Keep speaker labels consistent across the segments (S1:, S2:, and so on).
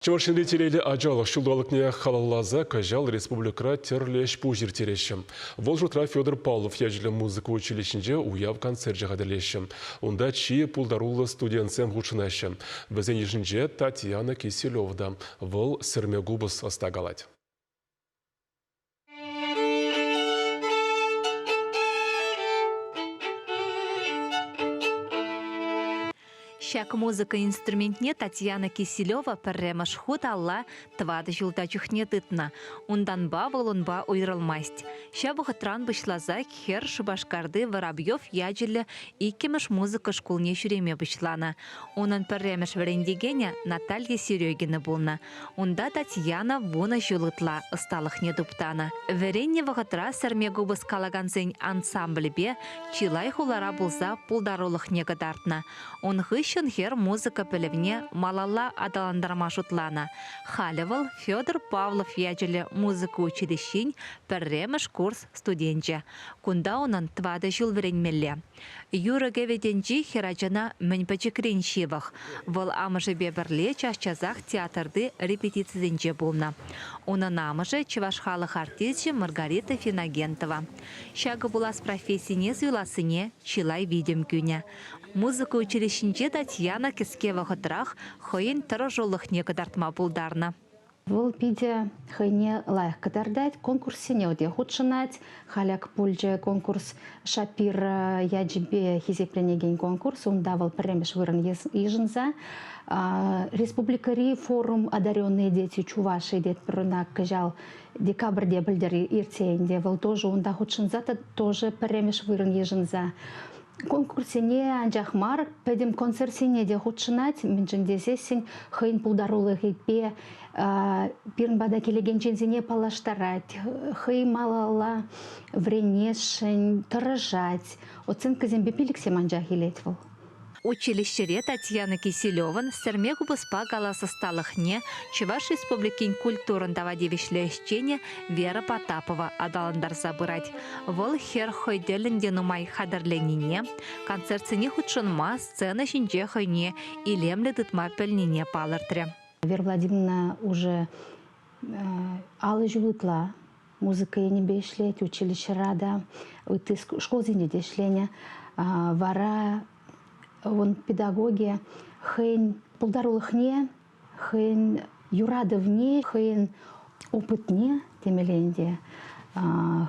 S1: Чӑваш Енри телейлӗ ачалӑх ҫулталӑкне халалласа кӑҫал республикӑра тӗрлӗ ӗҫ-пуҫ ирттереҫҫӗ. Вӑл шутра Федор Павлов ячӗллӗ музыка училищинче уяв концерчӗ хатӗрлеҫҫӗ. Унта чи пултаруллӑ студентсем хутшӑнаҫҫӗ. Вӗсен йышӗнче Татьяна Киселева та. Вӑл сӗрме купӑс ӑста калать.
S2: Ҫак музыка инструментне Татьяна Киселева пӗрремӗш хут алла тӑватӑ ҫулта чухне тытнӑ. Унтанпа вӑл унпа уйрӑлмасть. Ҫав вӑхӑтран пуҫласа хӗр Шупашкарти Воробьев ячӗллӗ иккӗмӗш музыка шкулне ҫӳреме пуҫланӑ. Унӑн пӗрремӗш вӗрентекенӗ Наталья Серегина пулнӑ. Унта Татьяна вунӑ ҫул ытла ӑсталӑхне туптанӑ. Вӗреннӗ вӑхӑтра сӗрме купӑс калакансен ансамблӗпе чылай хулара пулса пултарулӑхне кӑтартнӑ. Ун хыҫҫӑн хӗр музыка пӗлӗвне малалла аталантарма шутланӑ. Халӗ вӑл Федор Павлов ячӗллӗ музыка училищин пӗрремӗш курс студенчӗ. Кунта унӑн тӑватӑ ҫул вӗренмелле. Юрӑ-кӗвӗ тӗнчи хӗрачана мӗн пӗчӗкрен ҫывӑх. Вӑл амӑшӗпе пӗрле час-часах театрти репетицисенче пулнӑ. Унӑн амӑшӗ чӑваш халӑх артисчӗ Маргарита Финогентова. Ҫакӑ пулас профессине суйлассине чылай витӗм кӳнӗ. Музыка училищинче Татьяна кӗске вӑхӑтрах хӑйӗн тӑрӑшулӑхне кӑтартма пултарнӑ.
S3: Вӑл питӗ хӑйне лайӑх кӑтартать, конкурссене те хутшӑнать. Халь ак пулчӗ конкурс Шапир ячӗпе хисепленекен конкурс. Унта вӑл пӗрремӗш вырӑн йышӑнса республикӑри форум «Одаренные дети Чувашии» тетпӗр ӑна кӑҫал декабрьте пӗлтӗр иртсе ӗнтӗ. Вӑл тоже унта хутшӑнса та тоже пӗрремӗш вырӑн йышӑнса конкурссене анчах мар, пӗтӗм концертсене те хутшӑнать, мӗншӗн тесессӗн хӑйӗн пултарулӑхӗпе пирӗн пата килекен ҫынсене паллаштарать, хӑй малалла вӗренесшӗн тӑрӑшать. Оценкӑсемпе пилӗксем анчах илет вӑл.
S2: Училищӗре Татьяна Киселевӑн сӗрме купӑспа калас ӑсталӑхне Чӑваш Республикин культурӑн тава тивӗҫлӗ ӗҫченӗ Вера Потапова аталантарса пырать. Вӑл хӗр хӑй тӗллӗн те нумай хатӗрленине, концертсене хутшӑнма сцена ҫинче хӑйне илемлӗ тытма пӗлнине палӑртрӗ.
S3: Вера Владимировна уже алӑ ҫул ытла музыка енӗпе ӗҫлет, училищӗра та, ытти шкулсенче те ӗҫленӗ. Вара ун педагогӗ хӑйӗн пултарулӑхне, хӑйӗн юратӑвне, хӑйӗн опытне темелле ӗнтӗ,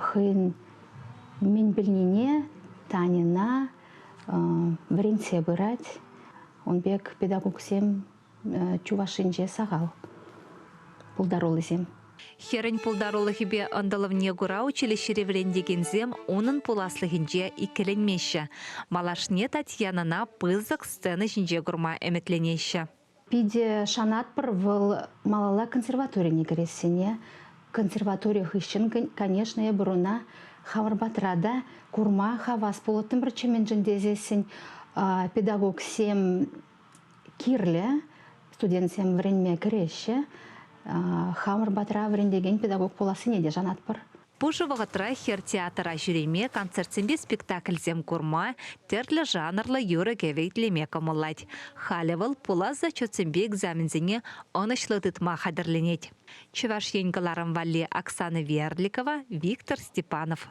S3: хӑйӗн мӗн пӗлнине Таньӑна вӗрентсе пырать. Ун пек педагогсем Чувашинче сахал пултаруллисем.
S2: Хӗрӗн пултарулӑхӗпе ӑнтӑлӑвне кура училищӗре вӗрентекенсем унӑн пуласлӑхӗнче иккӗленмеҫҫӗ. Малашне Татьянӑна пысӑк сцена ҫинче курма ӗмӗтленеҫҫӗ.
S3: Питӗ шанатпӑр вӑл малалла консерваторине кӗрессине. Консерватори хыҫҫӑн, конечно, эпир ӑна хамӑр патра та курма хавас пулӑттӑмӑрччӗ, мӗншӗн тесессӗн педагогсем кирлӗ студентсем вӗренме кӗреҫҫӗ. Хамӑр патра вӗрентекен педагог пулассине те шанатпӑр.
S2: Пушӑ вӑхӑтра хӗр театра ҫӳреме, концертсемпе спектакльсем курма, тӗрлӗ жанрлӑ юрӑ-кӗвӗ итлеме кӑмӑллать. Халӗ вӑл пулас зачетсемпе экзаменсене ӑнӑҫлӑ тытма хатӗрленет. Чӑваш Ен кӑларӑм валли Оксана Верликова, Виктор Степанов.